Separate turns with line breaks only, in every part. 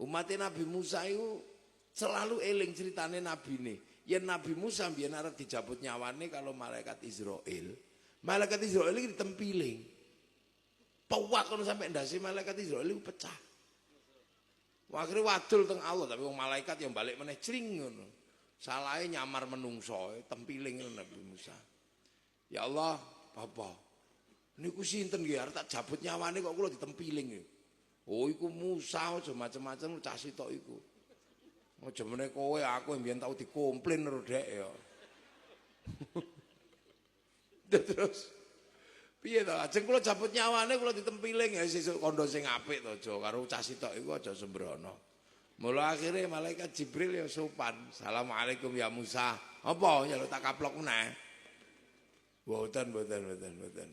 Umat Nabi Musa itu selalu eling ceritane nabine. Yen Nabi Musa mbiyen arep dijabut nyawane kalau malaikat Israel. Malaikat Israel iki ditempiling. Pewak kono sampai ndase malaikat Israel iku pecah. Wah, akhirnya wadul teng Allah, tapi wong malaikat yang balik meneh cling ngono. Salahe nyamar menungso, tempiling ngono Nabi Musa. Ya Allah, Bapak. Niku sinten nggih arep tak jabut nyawane kok kula ditempiling. Oh iku Musa aja macem-macem cah sitok iku. Aja meneh kowe aku mbiyen tau dikomplain karo dhek ya. Terus piye to? Ajeng kula jabut nyawane kula ditempiling ya sesuk kandha sing apik to aja karo cah sitok iku aja sembrono. Mula akhire malaikat Jibril ya sopan. Assalamualaikum ya Musa. Apa njaluk tak kaplok meneh? Mboten, mboten, mboten, mboten.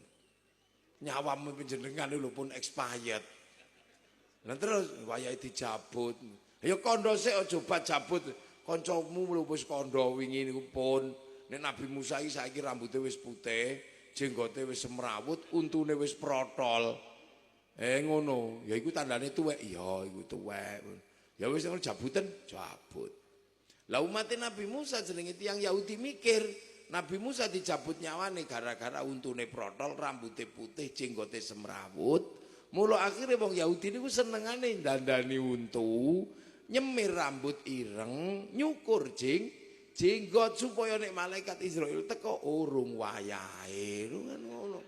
Nyawamu panjenengan lho pun expired. Lah terus wayahe dijabut. Ya kandha sik aja bat jabut. Kancamu lho wis kandha wingi niku pun. Nek Nabi Musa iki saiki rambute wis putih, jenggote wis semrawut, untune wis protol. Ngono, ya iku tandane tuwek. Ya iku tuwek. Ya wis ngono jabuten, jabut. Lah umat Nabi Musa jenenge tiyang Yahudi mikir, Nabi Musa dijabut nyawane gara-gara untune protol, rambute putih, jenggote semrawut. Mula akhirnya wong Yahudi niku senengane dandani untu, nyemir rambut ireng, nyukur jenggot supaya nek malaikat Israel teko urung wayahe. Kan ngono.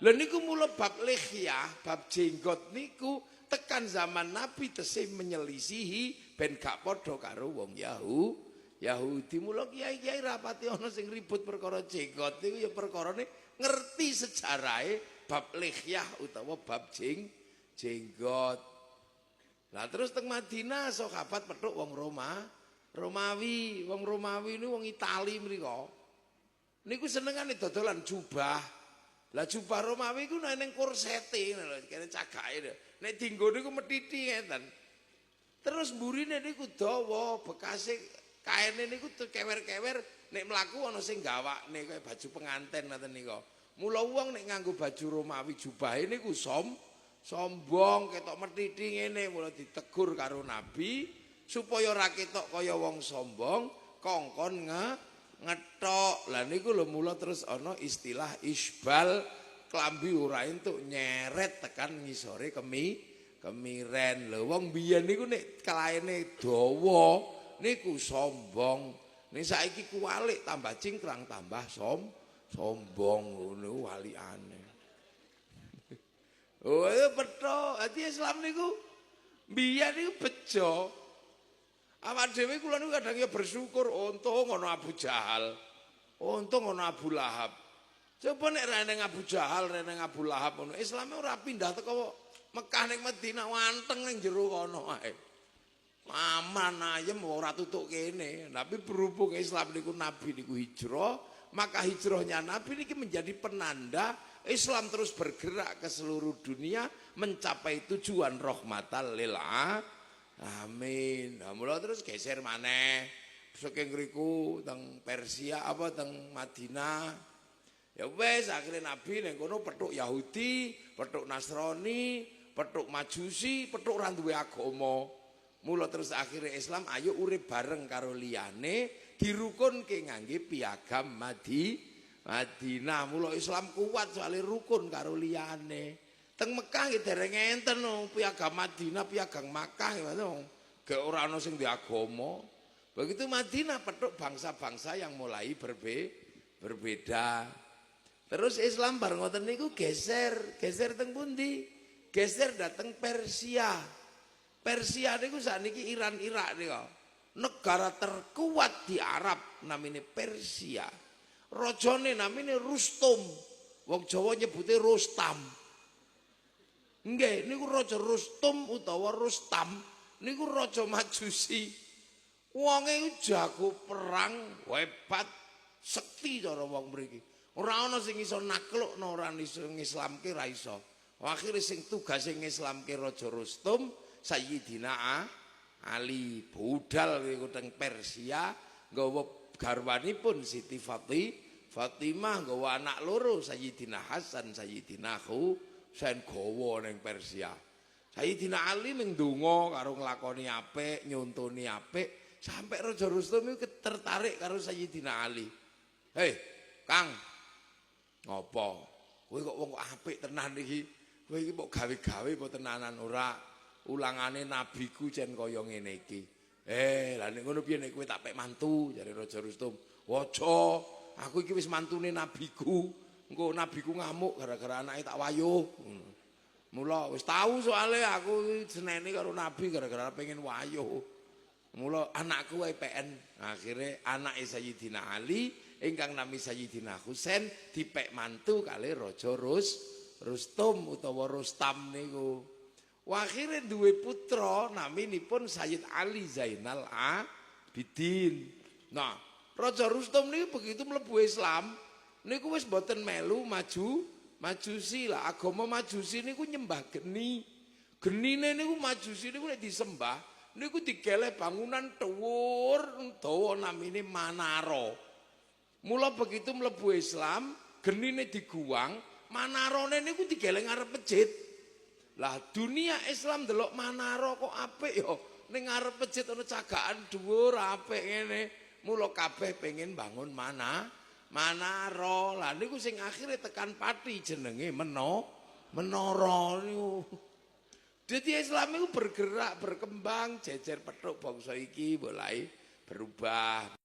Lha niku mula bab lihyah, bab jenggot niku tekan zaman Nabi tesih menyelisihi ben gak padha karo wong Yahudi. Mula kiai-kiai rapati ana sing ribut perkara jenggot niku ya perkarane ngerti sejarahe bab lihyah utawa bab jenggot. Lah terus teng Madinah sahabat petuk wong Roma, Romawi, wong Romawi niku wong Itali mriku. Niku senengane dodolan jubah. Lah jubah Romawi iku nek ning korsete ngono lho, kene cagake lho. Nek dienggo niku metiti ngeten. Terus mburine niku dawa, bekase kaene niku kewer-kewer nek mlaku ana sing gawakne kaya baju penganten ngoten niku. Mula wong nek nganggo baju Romawi jubahe niku sombong ketok metiti ngene, mula ditegur karo Nabi supaya ora ketok kaya wong sombong, kongkon ngetok. Lah niku lho mula terus ana istilah isbal, klambi ora entuk nyeret tekan ngisore kemiren. Lho wong biyen niku nek klaene dawa niku sombong. Nek saiki kuwalik tambah cingkrang tambah sombong ngono walikane. Oh, itu petok. Dadi Islam niku biyen niku bejo. Awak dhewe kula niku kadang ya bersyukur untung ana Abu Jahal. Untung ana Abu Lahab. Coba nek ra eneng Abu Jahal, ra eneng Abu Lahab ngono, Islame ora pindah teko Mekah ning Madinah, wanteng ning jero kono ae. Aman ayem ora tutuk kene. Tapi berhubung Islam niku Nabi niku hijrah, maka hijrahnya Nabi niki menjadi penanda Islam terus bergerak ke seluruh dunia mencapai tujuan rahmatan lil alamin. Nah, mula terus geser maneh saking ngriku teng Persia apa teng Madinah. Ya wis akhirnya Nabi ning kono petuk Yahudi, petuk Nasrani, petuk Majusi, petuk ora duwe agama. Mula terus akhirnya Islam ayo urip bareng karo liyane dirukunke ngangge piagam Madinah. Mula Islam kuat soalnya rukun karo liyane. Teng Mekah nggih dereng enten no, piagam Madinah, piagam Makkah ngono. Gak ora ana sing di agama. Begitu Madinah petuk bangsa-bangsa yang mulai berbeda. Terus Islam bar ngoten niku geser, geser teng pundi? Geser dateng Persia. Persia niku sakniki Iran Irak niku. Negara terkuat di Arab namine Persia. Rajane namine Rustum. Wong Jawa nyebute Rustam. Nggih, niku Raja Rustum utawa Rustam niku raja Majusi. Wonge iku jago perang, hebat, sekti cara wong mriki. Ora ana sing iso naklukno, ora iso ngislamke ra iso. Akhire sing tugase ngislamke Raja Rustum Sayyidina Ali budal iku teng Persia nggawa garwanipun Siti Fatimah nggawa anak loro Sayyidina Hasan Sayyidina Husain gawa ning Persia. Sayyidina Ali ming ndonga karo nglakoni apik, nyontoni apik, sampai Raja Rustum iku tertarik karo Sayyidina Ali. "Hei, Kang. Ngopo? Kowe kok wong kok apik tenan iki. Kowe iki mbok gawe-gawe apa tenanan ora? Ulangane nabiku cen kaya ngene iki." "Eh, lah nek ngono piye nek kowe tak pek mantu?" jare Raja Rustum. "Aja, aku iki wis mantune nabiku. Engko nabiku ngamuk gara-gara anake tak wayuh." Ngono. Mula wis tau soalé aku seneni karo nabi gara-gara pengen wayuh. Mula anakku wae PN. Akhire anake Sayyidina Ali ingkang nami Sayyidina Husain dipek mantu kali Raja Rustum utawa Rustam niku. Akhire duwe putra naminipun Sayyid Ali Zainal Abidin. Nah, Raja Rustum niku begitu mlebu Islam niku wis mboten melu maju Majusi lah. Agama Majusi niku nyembah geni. Genine niku Majusi niku nek disembah niku digeleh bangunan dhuwur dawa namine manara. Mula begitu mlebu Islam, genine diguwang, manarane niku digeleh ngarep masjid. Lah, dunia Islam delok manara kok apik ya. Ning ngarep masjid ana cagakan dhuwur apik ngene. Mula kabeh pengen bangun manara. Lah niku sing akhire tekan Pati jenenge menara niku. Jadi Islam itu bergerak, berkembang, jejer petuk bangsa iki mulai berubah.